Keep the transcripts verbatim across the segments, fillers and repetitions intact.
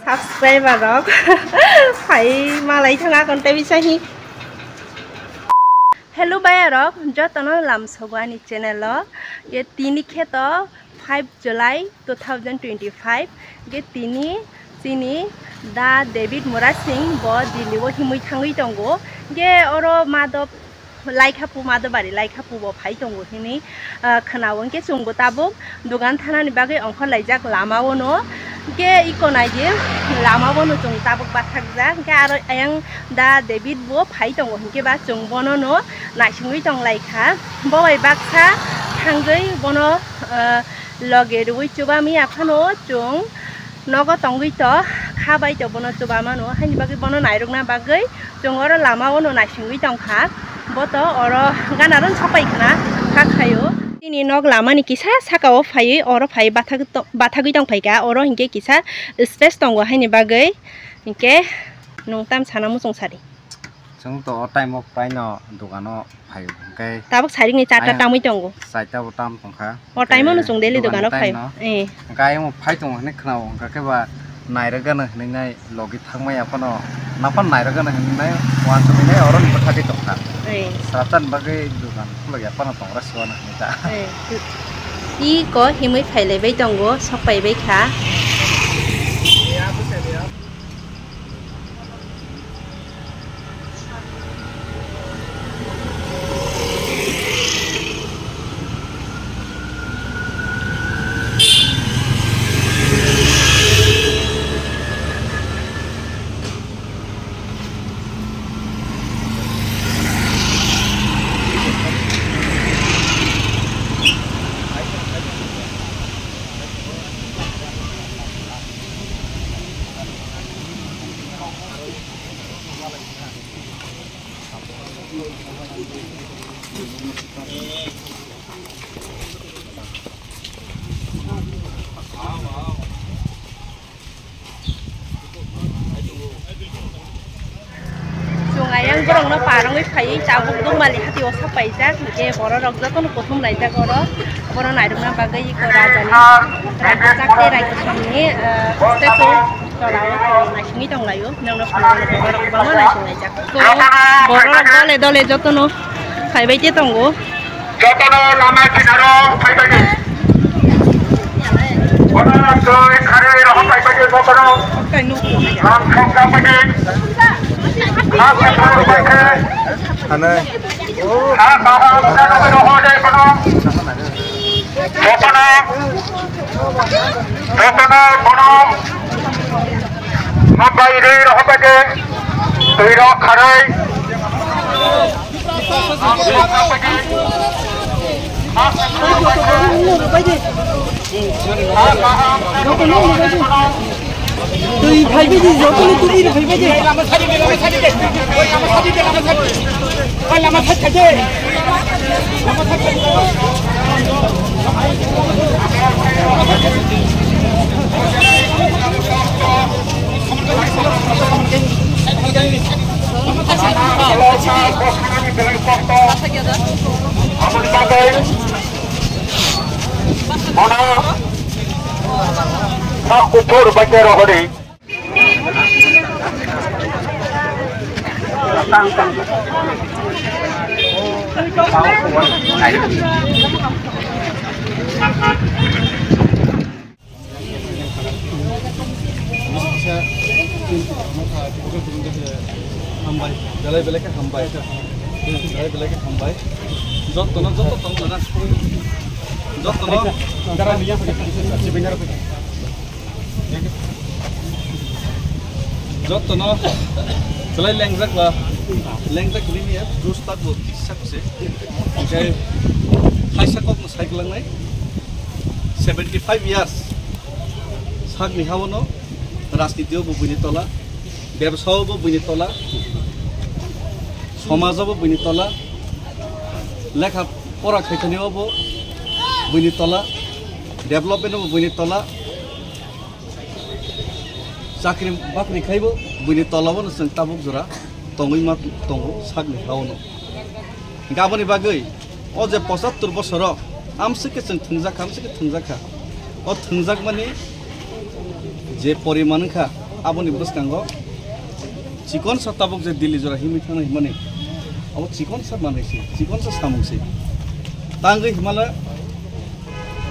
Subscriber rok phai malai thang akon tei bisa hi. Hello bhai rok, jotono lam sogo ani channel o. Ye tini kheto five July two thousand twenty-five, ge tini chini Da David Murasing bo Delhi o himui thangwi tongo. Ge oro Madhop Laikhapu, Madhobari Laikhapu bo phai tongo hini, ah, khwnao. Hwnkhe chwngbo tabuk dogan thanani bagwi ongkhorlaijak lama o no. Hwnkhe iko naidi lama o no chwng tabuk bathakjak. Hwnkhe aro ayang Da David bo phai tongo, hwnkhe ba chwng bono no naisingwi tonglaikha. Bo bai baksa thangwi bono, ah, loge rwui chubamwi aphano chwng nogo tongwi to kha bai to bono chubamano, haini bagwi bono nairokna bagwi chwng oro lama o no naisingwi tongkha. Bo to oro gana ron sapai khna kha khaio. Chini nok lama ni kisa saka o phaiwi oro phai bathagwi to-, bathagwi tongphaikha, oro hinkhe kisa space tongo haini bagwi, hinkhe nwng tam sana muchung sadi. Chwng to o time o paino dogano phaio, hwnkhe tabuk sairik ni charta ayang tamwi tongo. Charta bo tam tongkha. O time o no chwng daily dogano phaio. Eh. Hwnkhe ayang phai tongo hinwi khwnao, hwnkhe ba nairok gano hinwi nai logi thangmaya phano, naphano nairok gano hinwi nai uansukwi nai oro ni bwthagwi tongkha. Eh. Srapchan bagwi dogan khulokya phano tongra siwana hinwi ta. Eh. Iko himwi phailaibai tongo, sok paibai kha. Chwng ayang borokno parwngwi phaiwi tabuk Dongmali hati o sapaijak, hwnkhe bororok jotono kuthum laijak oro. Borok nairokna bagwi iko rajani raikijak tei raikisongni, eh, statue tola o naisingwi tonglaio. Nokno phunukgo borok kwbangma naisinglaijak. Borok dole dole jotono phaibai tei tongo. Jotono lama kinaro phaibai di. Bono twi kharwi rohor phaibai di jotono. Lam thokjabai di. Ha kuphur bai khe. Hanai. Ha kaham jagao rohor de bono. Jotono. Jotono bono. Hambai rwi rohor bai khe. Twi rok kharwi. Twi phaibai di, jotono twi phaibai di. Bono sak kuphur bai khe rohor di. Hambai, belai belai khe hambai. Belai belai khe hambai. Jotono, joto tong jana. Jotono. Jotono belai lengjak ba, lengjak hinwi ya, jus tak bo kisa kuse. Hingke kaisa kok no sai kwlangnai, seventy five years sakni haono rajniti o bo buini tola, bebsa o bo buini tola, somaj o bo buini tola, lekha pora khaithani o bo buini tola, development o bo buini tola, chakri bakri khaibo buini tola o no chwng tabuk jora tongwi ma tongo sakni haono. Hingke aboni bagwi o je pochattor bosoro amsike chwng thwngjak kha, amsike thwngjak kha. O thwngjak mani Je poriman wngkha, aboni bwskango chikonsa tabuk je Delhi jora himwi thangna himani, abo chikonsa manwi se, chikonsa samung se. Tangwi himala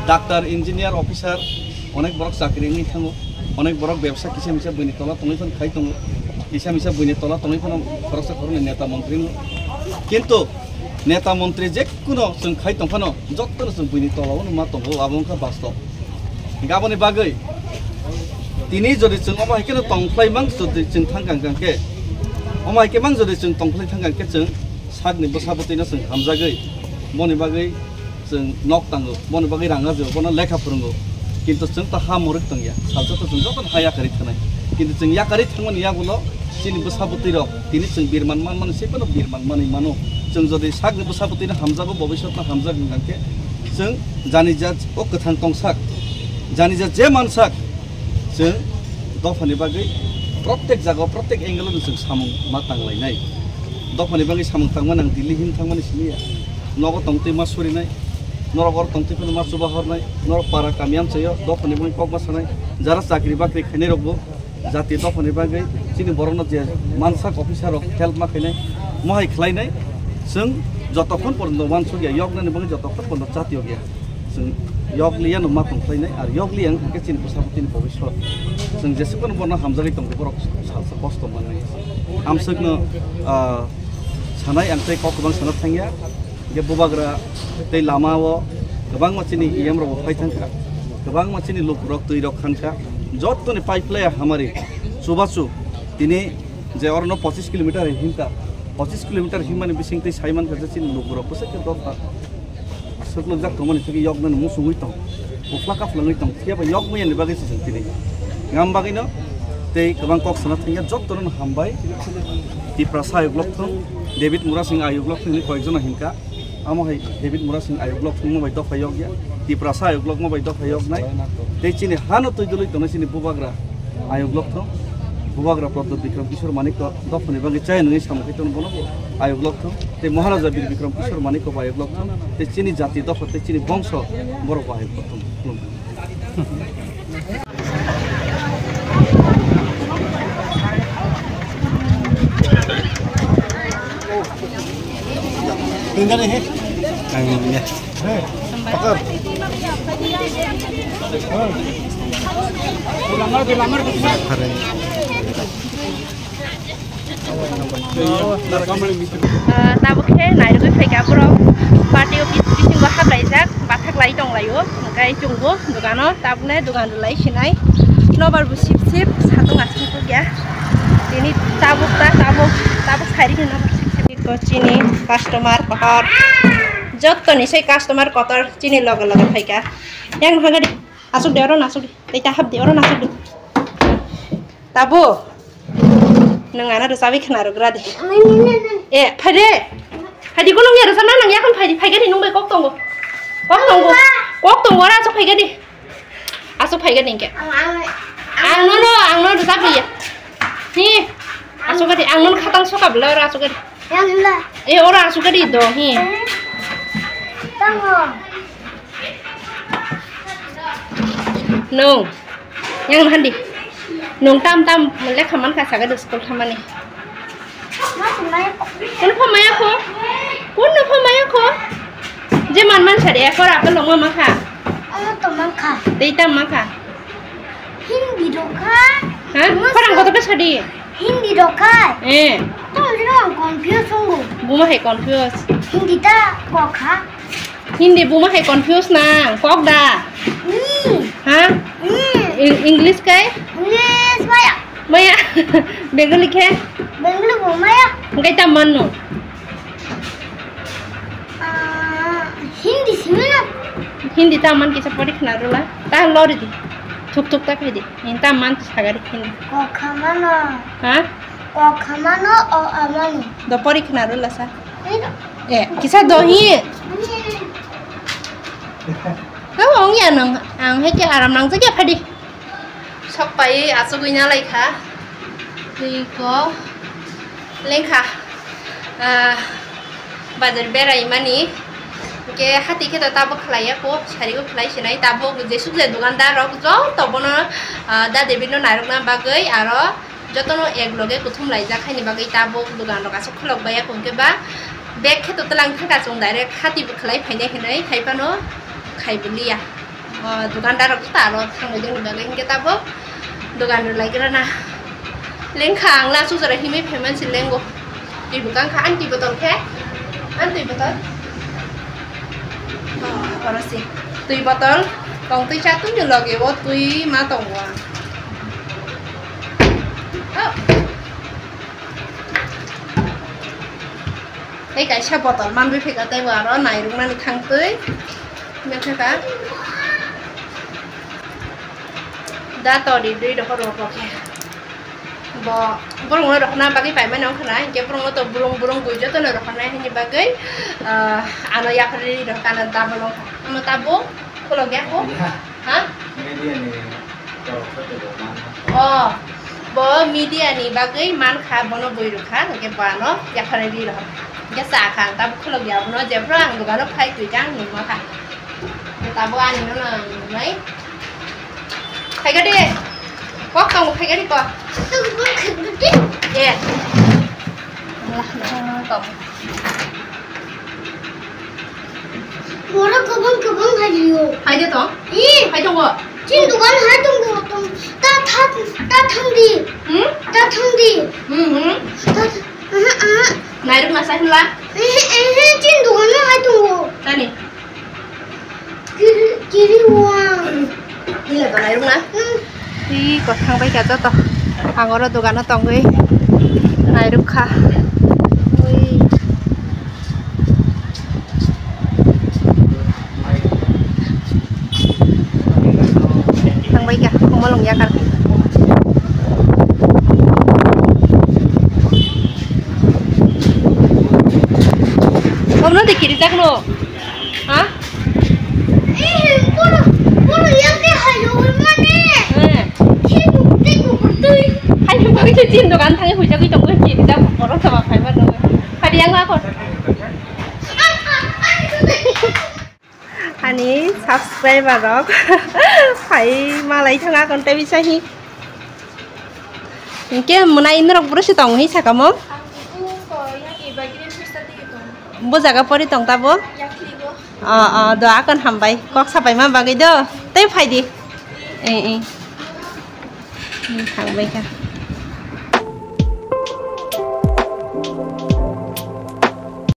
doctor, engineer, officer, onek borok chakri wngwi thango, onek borok bebsa kisa misa buini tola tongwi phano khai tongo, kisa misa buini tola tongwi phano khoroksa khoroknwi neta montri wngo. Kintu neta montri je kuno chwng khai tong phano, jotono chwng buini tola-o ma tongo, abo wngkha bastob. Hinkhe aboni bagwi tini jodi chwng omo hai kheno tong phlai mang, jodi chwng thang kang kang khe, omo hai khe mang jodi chwng tong phlai thang kang khe, chwng sakni bwsa bwtwino chwng hamjagwi, boni bagwi chwng nok tango, boni bagwi rang ajio, bono lekha phwrwngo. Kintu chwng ta ha mwrwk tongya, salsa to chwng jotono ha yakarwi thanai. Kintu chwng yakarwi thangmani yagulo chini bwsa bwtwi rok tini chwng birman man mani se phano birman manwi mano. Chwng jodi sakni bwsa bwtwino hamjago, bobiswtno hamjak hwnkha khe chwng jani ja o kwthang tongsak, jani ja je mansak, chwng dophani bagwi protek jaga, protek angle-o chwng samung ma tanglainai. Dophani bagwi samung tangmani ang Delhi hin thangmani simi ya. Nogo tongtwi ma surinai, norok oro tongtwi phano ma chuba hornai, norok para kami amchaio dophani bagwi kok ma sanai, jara chakri bakri khainai rokbo jati dophani bagwi chini borokno je mansak officer rok help ma khainai, mohai khlainai, chwng jotokhon porjonto wansuk ya, yoknani bagwi jotokhon porjonto chati yok ya. Chwng yokliya no ma tong khlainai, ar yokliya wngkha khe chini bwsabo tini bobiswt. Chwng jesukno bono hamjagwi tongdi borok salsa kosto manwi. Amswkno, ah, sanai ang tei kok kwbang sana thangya. Hingke bubagra tei lama o kwbangma chini E M rok bo phai thangkha, kwbangma chini lukurok twi rok khankha, jottoni pipe laya hamari chubachu tini je orono pochis kilometer himkha, pochis kilometer himmani bising twi sai mankha je chini lukurok bwswk khe dopha swklwkjak tongmani thangwi yoknani muchungwi tong, bufla kaphwlangwi tong, phiya ba yokmani bagwi se chwng tini ngam bagwino tei kwbang kok sana thangya, jottono hambai. Tiprasa ayuk lok thung, David Murasing ayuk lok thung hinwi koyekjono hinkha. Amo hai David Murasing ayuk lok thungma bai dopha yokya, Tiprasa ayuk lokma bai dopha yoknai. Tei chini hano twi dwlwi tongnai chini bubagra ayuk lok thung, bubagra Pradyot Bikram Kishore Manik to dophani bagwi chaya nungwi samung khe tono bono bo ayuk lok thung. Tei Maharaja Bir Bikram Kishore Manik bo ayuk lok thung. Tei chini jati dopha tei chini bongso borok bo ayuk lok thung. Khulumkha. Ang, ya. Pakar. Hari. Ah, tabuk khe nairogwi phaikha borok party office bisingo hablaijak, bathak lai tonglaio, hwnkhe chwngbo dogano tabukne dogan rwlai sinai nobar bo sip sip satung aswk ya. Tini tabuk ta tabuk tabuk sairi khe nobar sip sip. Iko chini customer kotor, jottoni se customer kotor chini loge loge phaikha. Yang hagari aswk de oro naswk de, tei ta hap de oro naswk de. Tabu, nwng ano rwchapwi khna rwgra di. E, phai de. Phai di, kunung ya rwchapna nang yakon phai di, phai gani nung bai kok tongo. Kok tongo. Kok tongo, aro aswk phai gani. Aswk phai gani hwnkhe. Ang, ang, ang no, no, ang no rwchapwi ya. Hi. Aswk gani, ang no khatang soka bwla aro aswk gani. Yang hwnla. E, oro aswk gani do, hi. Eh. Tamo. Nung. Yang handi. Nung tam tam lekha mankha saga de school thamani. Kun pha maya kho? Kun pha maya kho? Je man man sari ekor apel longma mankha. Ano to mankha. Tei tam mankha. Hindi rokha. Ha? Farang koto ke sadi? Hindi rokha. Eh. Tong jino confuse sungu. Buma hai confuse. Hindi ta kokha. Hindi buma hai confuse na, kok da? Ni. Ha? Ni. Eng-, English kai? English maya. Maya. Bengali khe? Bengali bo maya. Engkai tam manno? Ah, Hindi simi na. Hindi tam man kisa pori khna rula. Ta lori di. Thuk thuk ta khai di. Ni tam man sagari Hindi. Kokha mano. Ha? Kokha mano, o amano. Do pori khna rula sa. Eh, kisa dohi. Tamo ong ya nang, ang hai khe aram nang jagya phadi. Sok pai achugwi na lai kha. Tei ko lengkha. Ah, bazar berai mani. Ke hati khe to tabuk khlai ya ko, sari ko khlai sinai tabuk jesuk je dukandar rok joto bono, ah, da David no nairok na bagwi aro jotono ek loge kuthum laijak haini bagwi tabuk dugan rok aswk khulok baiya, hwnkhe ba bag khe to twlang thangkha chwng direct hati bo khlai phainai hinwi hai phano khai bo liya. O dukandar rok ta aro thangwi dongni bagwi hinkhe tabuk dugan rw lai gra na. Lengkha ang la chujora himwi phaiman se lengo. Twi bo kangkha ani twi botol khe. Ani twi botol. Oro se. Twi botol. Tong twi cha twi ni loge o twi ma tongo ang. Oh. Tei kaisa botol manwi phika tei bo aro nairwknani thangtwi. Metheka. Da tori dui rokho rokho khe. Bo borokno rokhna bagwi paimani wngkha na, hinkhe borokno to burung burung bui jotono rokhonai hini bagwi, ah, ano yapharwi rokha, ano double wngkha. Ano tabuk khulok ya kho? Ha? Media ni torok khe tebo man. Oh, bo media ni bagwi mankha, bono bui rwkha, hinkhe bo ano yapharwi rokha. Hinkhe cha kha, ang tabuk khulok ya, bono jephru ang dogano phai twi khe ang nukma kha. Tabuk ani no nang nai. Phaikadi. Kok tong phaikadi kok. Tong kok khaikadi. Ye. Allah, Allah, tong. Oro kobong kobong hai liyo. Hai de tong? Ih. Hai tongo. Chin dukan hai tongo tong. Ta tha ta thang di. Hmm? Ta thang di. Hmm, hmm. Ta, aha, aha. Nairok na sa hinla? Eh, eh, chin dukan hai tongo. Tani. Kiri, kiri wang. Nila to nairok na? Hmm. Ih, kok thang bai kha joto. Ang oro dogano tongwi nairok kha. Ui. Thang bai kha, komo long yakar. Komno de kiri jakno. Ha? Eh, puro, puro yang ke hayo mane. Eh. Hai, bagwi se chin dogan thangwi huijagwi tongo, chin jak borok sama phai ma tongo. Phadi yang ma kon. Ani subscriber rok phai malai thanga kon tebi sahi. Hinkhe mwnai norok bwrwi se tong hi sakamo? Ang kuku ko yang iba green fish tadi itu. Bo jaga pori tong tabo? Yang kiri go. O, o, do akon hambai. Kok sapai ma bagwi do. Tei phai di. Eh, eh. Hmm, thang bai kha.